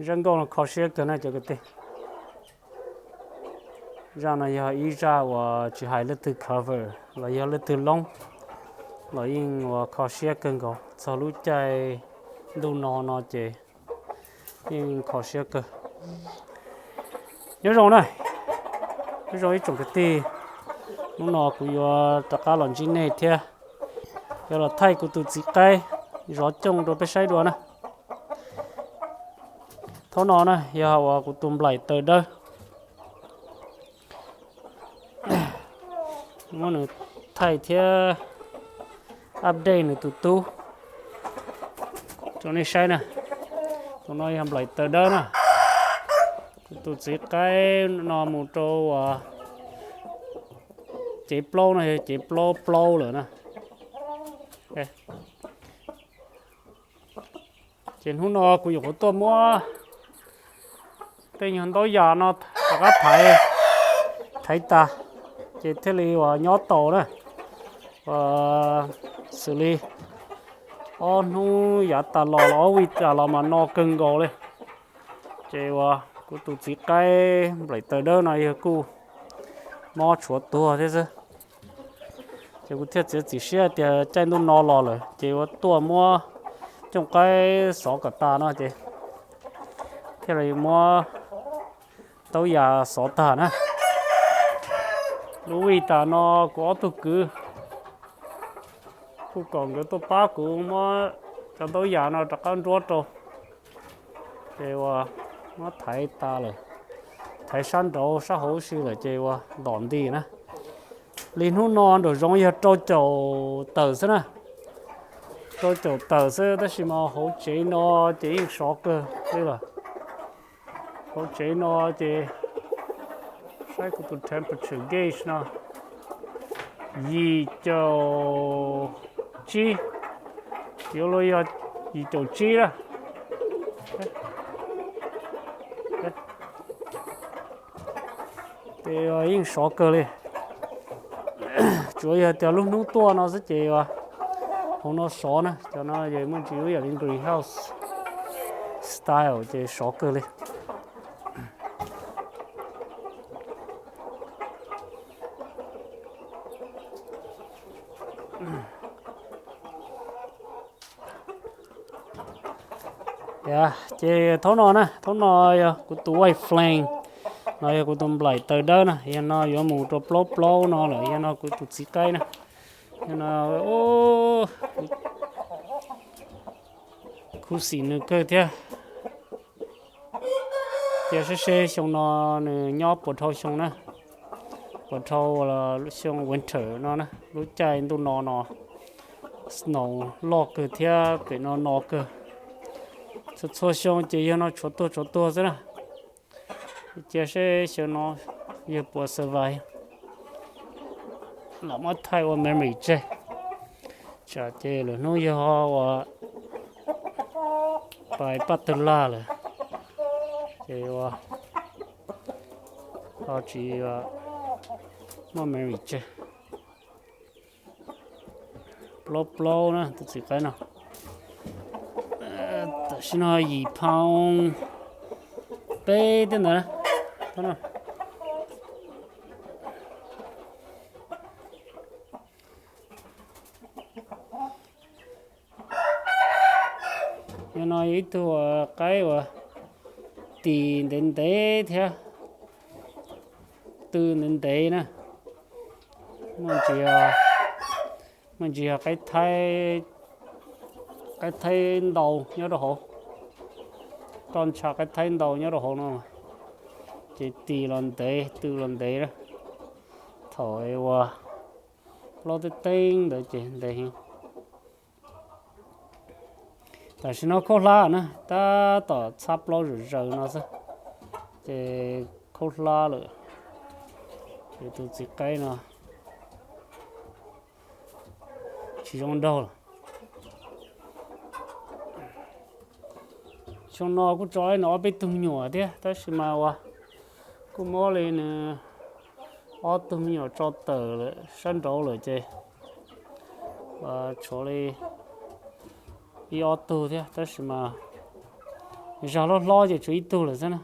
Zaj nkauj no kho siab kawg na cov kwv tij. Zaj no yog ib zaj uas tsis hais leej twg cover los yog leej twg loob los yeej uas kho siab kawg nkaus. Txog lub caij ntuj no no ces yeej kho siab kawg. Nyob zoo na, nyob zoo ib tsoom kwv tij, hnub no kuv yuav rov qab los ntsib nej thiab yuav los thaij kuv tus txiv qaib zov cooj rau peb saib dua na. Thaum no na yog uas kuv tus nplaim taws dawb, muab nws thaij thiab update nws tus tub rau nej saib na. Tus no yog nplaim taws dawb na. Kuv tus txiv qaib no mus rau uas cev plaub no yog cev plaub plaub lawm na. Ces hnub no kuv yuav qhuav tuaj muab tej nyuag ntaub yas no rov qab thaiv, thaiv tas, ces thiaj li uas nyob tau na. Xws li ob hnub yav tas los los ob vij tas los mas no kawg nkaus li. Ces uas kuv tus txiv qaib nplaim taws dawb no yog kuj mob tshuav tuag thiab xwb. Ces kuv thiaj txiav txim siab tias caij ntuj no los lawm ces yuav tuaj muab cooj qaib xov kom tas no ces thiaj li muab ntaub yas xov tag na. Lub vij tas no kuv ob tug kwv kuj kom nkawd tuaj pab kuv muab cov ntaub yas no rov qab nruab rau. Ces uas muab thaiv tas lawm, thaiv sab nraud sab hauv si lawm ces uas ntom nti na. Li hnub no nraum zoov yog rau caum tawm xwb na, rau caum tawm xwb tab sis mas hauv tsev no ces yeej sov kawg li lawm. Hauv tsev no ces saib kuv tus temperature gauge no, yim caum tsib, yuav luag yog yim caum tsib na. Ces yeej sov kawg li. Tsuav yog tias lub hnub tuaj no xwb ces hauv no sov na, cov no muaj ntsis ib yam li greenhouse style ces sov kawg li. Ces thaum no na, thaum no yog kuv tus white flame, no yog kuv tus nplaim taws dawb na, yog no yuav mus rau plaub plaub no lawm, yog no kuv tus txiv qaib na. Yog no, khuv xim nws kawg thiab. Cia seb seb xyoo no nws nyob puas dhau xyoo na, puas dhau xyoo winter no na, lub caij ntuj no no, snow loj kawg thiab pem no no kawg. Txhua txhua xyoo ces yog no tshuav tuag tshuav tuag xwb na. Cia seb xyoo no yog puas survive. Los muab thaij ua memory tseg, tsam ces lwm hnub yog ua pais paj tawg lag lawm ces ua ho tsis muaj memory tseg. Plaub plaub na tus txiv qaib no. Tam sim no yim phaus peb tej ntawd na. Yog no yog ib tug qaib uas tis ntev ntev thiab tw ntev ntev na. Muaj ntsis, muaj ntsis yog qaib thaib, qaib thaib ntau nyob rau hauv, roj ntsha qaib thaib ntau nyob rau hauv no, ces tis los ntev tw los ntev na. Thaum uas plaub teeb teeb ntawd ces ntev heev. Tam sim no khaub hlab na, tab tom txhab plaub zom zaws no xwb, ces khaub hlab lawm. Ces tus txiv qaib no tsis zoo nraug lawm. Xyoo no kuj tso ib no ob peb tug me nyuam thiab tab sis mas uas kuj muab li nws ob tug me nyuam tso tawm lawm sab nraud lawm ces tshuav li ib ob tug thiab tab sis mas Zag hlob hlob ces tshuav ib tug lawm xwb na.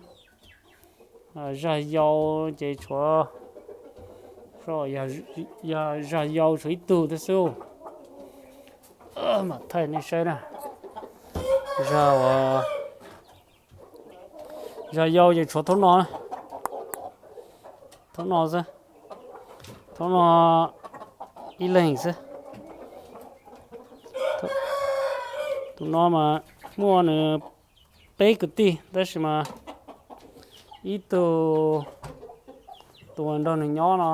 Zag yau ces tshuav, yog zag yau tshuav ib tug thiab xwb. Mam thaij nej saib na. Zag uas, zag yau ces tshuav thaub no, thaub no xwb, thaub no ib leeg xwb. Tus no mas muaj nws peb kwv tij tab sis mas ib tug, tus uas nrog nws nyob no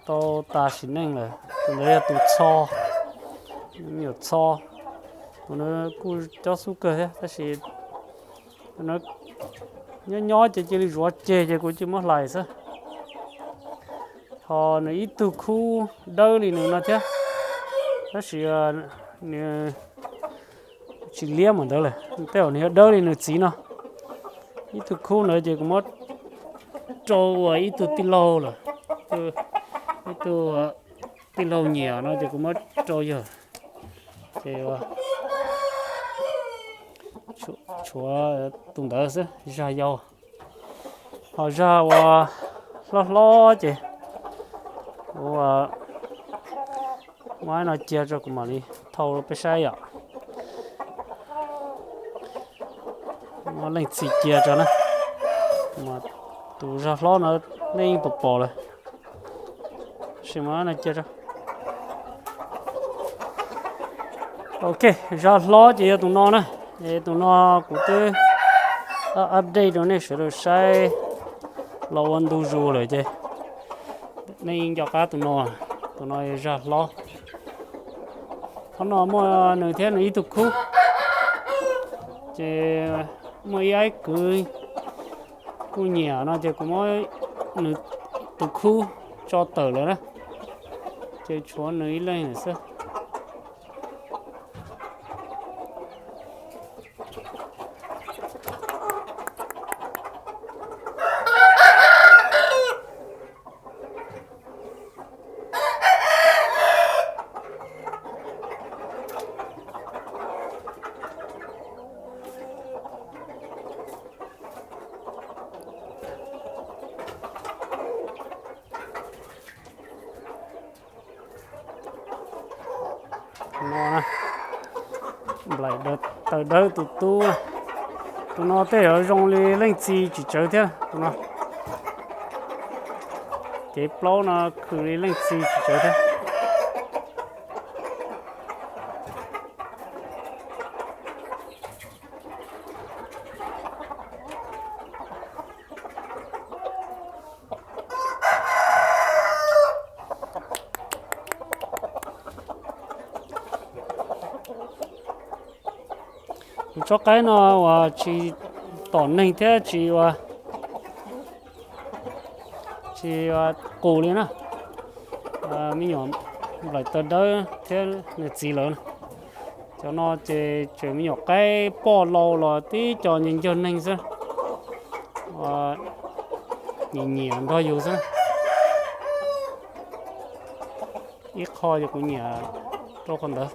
tau tas sim neej lawm. Tus ntawd yog tus txho, me nyuam txho. Tus ntawd kuj cob xub kawg thiab tab sis nyob nyob ces cia li zuav ceg ces kuv cia muab hlais xwb. Ho nws ib tug khub dawb li nws no thiab, tab sis nws tsis liab npaum ntawd lawm. Tej zaum nws yog dawb li nws txiv no. Ib tug khub ntawd ces kuv muab rau ua ib tug tij laug lawm, ib tug tij laug nyiam no ces kuv muab rau yawg. Ces tshuav tus ntawd xwb, zag yau. Ho zag uas hlob hlob ces kuv muab no cia tso kuv mam li thau peb saib yom. Muab leej txiv cia tso na. Tus zag hlob no nej yeej pom pom lawm. Tab sis muab no cia tso. Ok, zag hlob ces yog tus no na. Es tus no kuv twb update rau nej sawv daws saib los ua ntu zus lawm ces nej yeej nco qab tus no. Tus no yog zag hlob. Qhov no muaj nws thiab nws ib tug khub. Ces muaj ib aib kwv kuj nyiam no ces kuv muab nws tus khub tso tawm lawm na. Ces tshuav nws ib leeg lawm xwb. No, nplaim taw dawb tus tub. Tus no tej zaum zoo li leej txiv tsis tsawv thiab tus no. Cev plaub no khwv li leej txiv tsis tsawv thiab. Tus tsob qaib no uas tsis tom neeg thiab tsis ua, tsis ua qus li na. Me nyuam nplaim taw dawb thiab nws txiv lawm. Cov no ces tseem me nyuam qaib poj laus los tib co ncaws neeg xwb. Nyiam nyiam nrog yus xwb. Ib qho ces kuv nyiam rau qhov ntawd.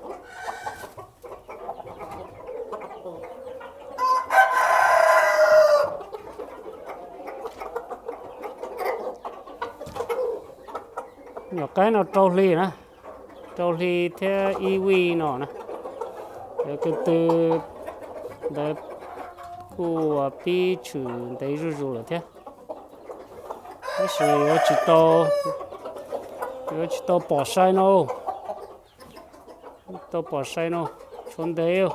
Nyuam qaib no rau hli na, rau hli thiab ib vij no na. Yog tus twg ntawd kuj pib tshwm ntev zuj zus lawm thiab. Tab sis yuav tsis tau, yuav tsis tau pom sai no, tau pom sai no, tshuav ntev.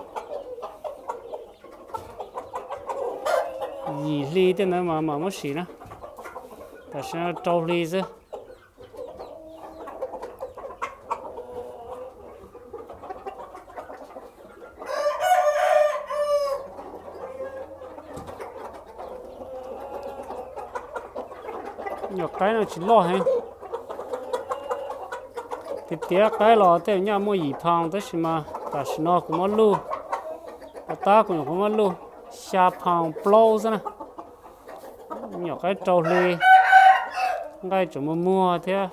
Yim hli tej ntawd mas mam muab sim na, tam sim no rau hli xwb. Nyuam qaib no tsis loj heev. Tiav tiav qaib los tej nyaj muaj yim phaus tab sis mas tam sim no kuv muab luj, tab kuv nyuam qhuav muab luj xya phaus plaub xwb na. Nyuam qaib rau hli, nqaij tseem muag muag thiab,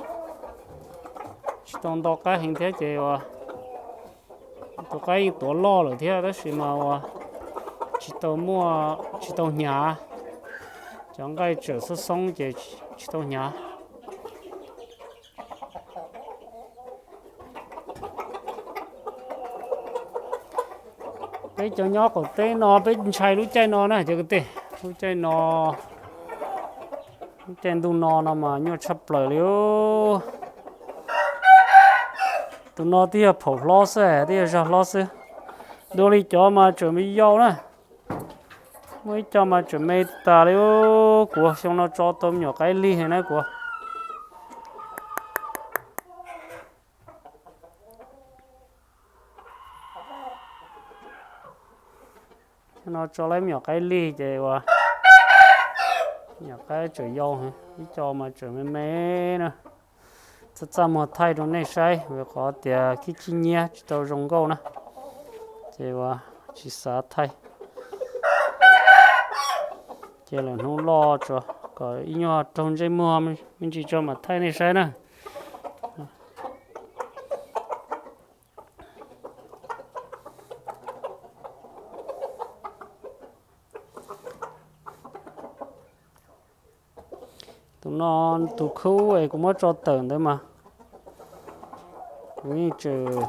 tsis tau nto qaib heev thiab ces ua tus qaib yeej tuav loj lawm thiab tab sis mas ua tsis tau muaj, tsis tau hnyav. Cov nqaij tseem xoob xoob ces tsis tau hnyav. Peb cov nyob qaum teb no peb ntshai lub caij no na cov kwv tij. Lub caij no, lub caij ntuj no no mas nyuaj tshaj plaws li. Tus no twb yog phaum hlob xwb, twb yog zag hlob xwb. Dua li cov mas tseem me yau na. Muaj ib co mas tseem me tas li. Kuv xyoo no tso tau me nyuam qaib lig na kuv. No tso lawm me nyuam qaib lig ces ua, me nyuam qaib tseem yau, ib co mas tseem me me na. Txaj txaj muag thaij rau nej saib vim qhov tias khib khib nyiab tsis tau zoo nkauj na, ces ua tsis xav thaij. Ces lawm hnub loj tso, kom ib nyuag raug ntsej muag me ntsis tso mam thaij nej saib na. Tus no, tus khub es kuv muab tso tawm ntawd mas kuv yeej tseem,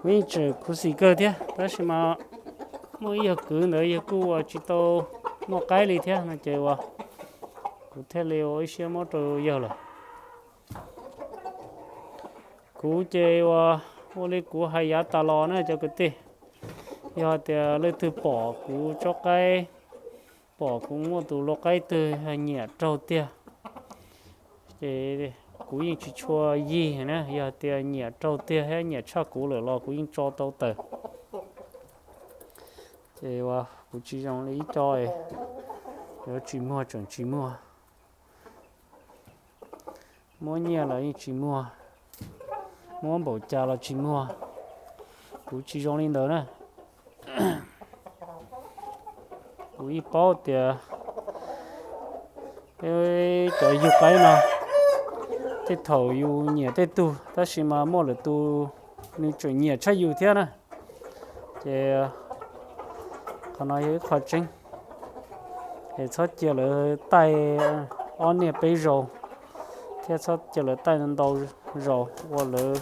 kuv yeej tseem khuv xim kawg thiab, tab sis mas muaj ib yawg kwv ntawd yawg kuj ua tsis tau muaj qaib li thiab no ces ua, kuv thiaj li ua ib siab muab rau yawg lawm. Kuv ces ua, ua li kuv hais yav tas los na cov kwv tij, yog hais tias leej twg pom kuv tsob qaib, pom kuv muaj tus lau qaib twg nyiam raug tiag, ces kuv yeej tsis tshua yig na, yog tias nyiam raug tiag thiab nyiam tshaj kuv lawm los kuv yeej tso tau tawm. Ces ua, kuv tsis zoo li ib co yuav tsis muag tseem tsis muag, muab nyiaj los yeej tsis muag, muab npaum cas los tsis muag. Kuv tsis zoo li ntawd na. Kuv yeej paub tias cov yug qaib no, tej thaum yus nyiam tej tug tab sis mas muaj lwm tus nws tseem nyiam tshaj yus thiab na. Ces qhov no yog ib qho tseeb, es txhob cia lawv taij ob niaj peb zaus, thiab txhob cia lawv taij ntau zaus ua lawv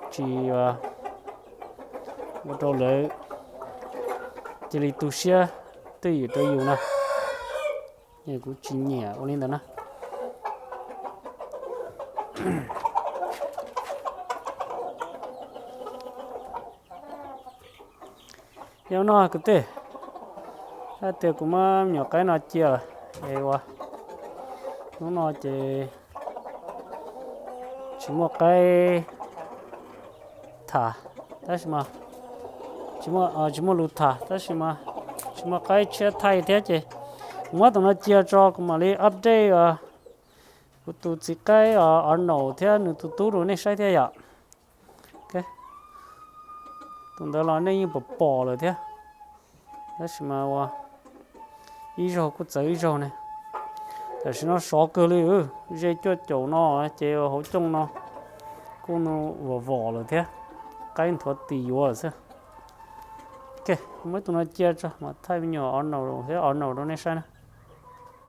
tsis, ua rau lawv cia li tu siab twj ywm rau yus na. Kuv tsis nyiam ua li ntawd na. Yog no kwv tij, hais tias kuv muab me nyuam qaib no cia lawm, es ua, hnub no ces tsis muaj qaib tham, tab sis mas tsis muaj, tsis muaj lus tham tab sis mas tsis muaj qaib tshiab thaij thiab ces kuv muab tus no cia tso kuv mam li update kuv tus txiv qaib Arnold thiab nws tus tub rau nej saib thiab yom. Tus ntawd los nej yeej pom pom lawm thiab, tab sis mas ua ib zaug kuj txawv ib zaug ne. Tam sim no sov kawg li, ze cuaj caum no ces hauv cooj no kuj vom vom lawm thiab, qaib nthuav tis yuav lawm xwb. Ok, kuv muab tus no cia tso mas thaij me nyuam Arnold thiab Arnold rau nej saib na.